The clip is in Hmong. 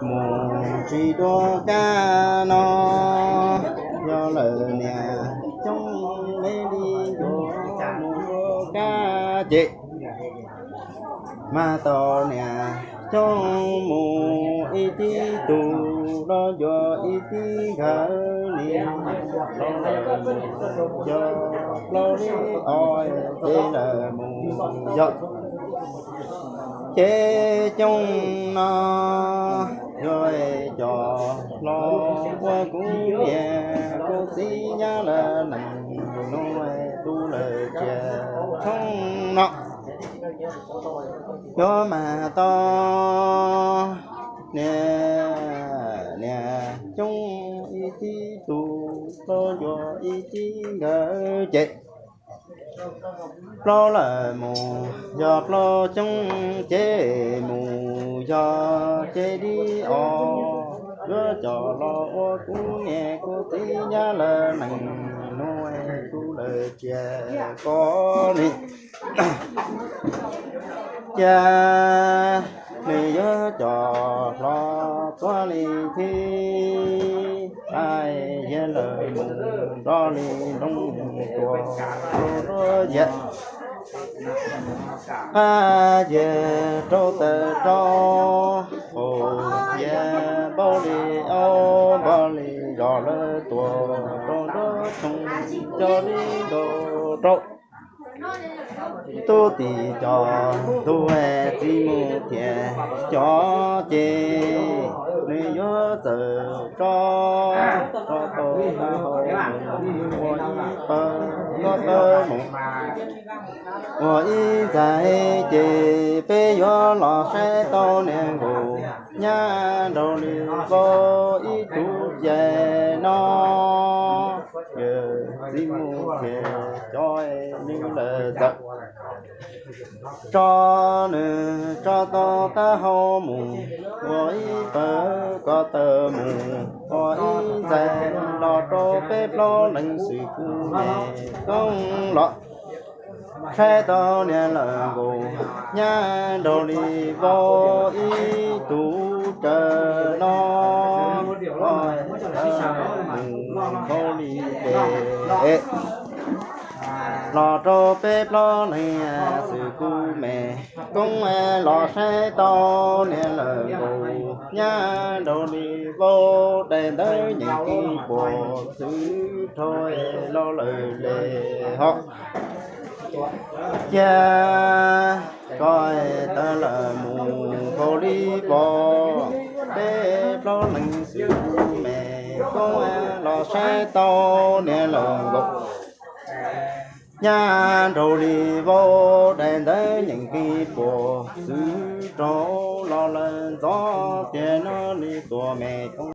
mus tsis dua kab no, yog lawm niam Xyoob me li yuav mus dua kab ces, mas tos niam Xyoob mus ib tib tug los yuav ib tib nkawd li, los lawm mus yog plaub li os, ces lawm mus yog ces coob no. Yog cov hlob ua kuv niam kuv txiv nyab lawm nees nua, tu lawm tsiaj tshoob no, yuav mas tos niam, niam Xyoob ib tib tug los yuav ib tib nkawd ces, plaub lawm mus yog plaub coob ces, mus yog ces li os. Yuav cov hlob ua kuv niam kuv txiv nyab lawm nees nua, tu lawm tsiaj ko ni, cia nws yuav cov hlob tuag li thib, qab yias lawm mus nrog li nroo tuag rau nruab yias, qab yias rau taws rau, hauv yias npaum li aub npaum li zos lawm tuag rau nruab tshooj cov li nrau rau. Tub tim cov tub txiv mus thiab cov ces, nws yuav txawm tso, tso tau taub hau mus ua ib pawg, tso taub mus ua ib ntxais ces, peb yuav los saib tau niag nkaus nyab nraug li vau ib tug ces no. Yawm txiv mus thiab cov nws lawm txawm tso, nws tso tau taub hau mus ua ib pawg, ko taw mus ua ib ntxais, los rau peb plaub leeg xwb kuj me koob los saib tau niag lawm nkaus nyab nraug li vau ib tug raws no, mus vau li es los rau peb plaub leeg xwb kuj me koob los saib tau niag lawm nkaus nyab nraug li vau, daim ntawv nyeem kis puas txwv rau los lawm le hos. Cia koj tawm lawm mus vau li vau, peb plaub leeg xwb kuj me koob los saib tau niag lawm nkaus nyab nraug li vau, daim ntawv nyeem kis puas txwv rau los lawm ntxov tiag no li tuaj me koob.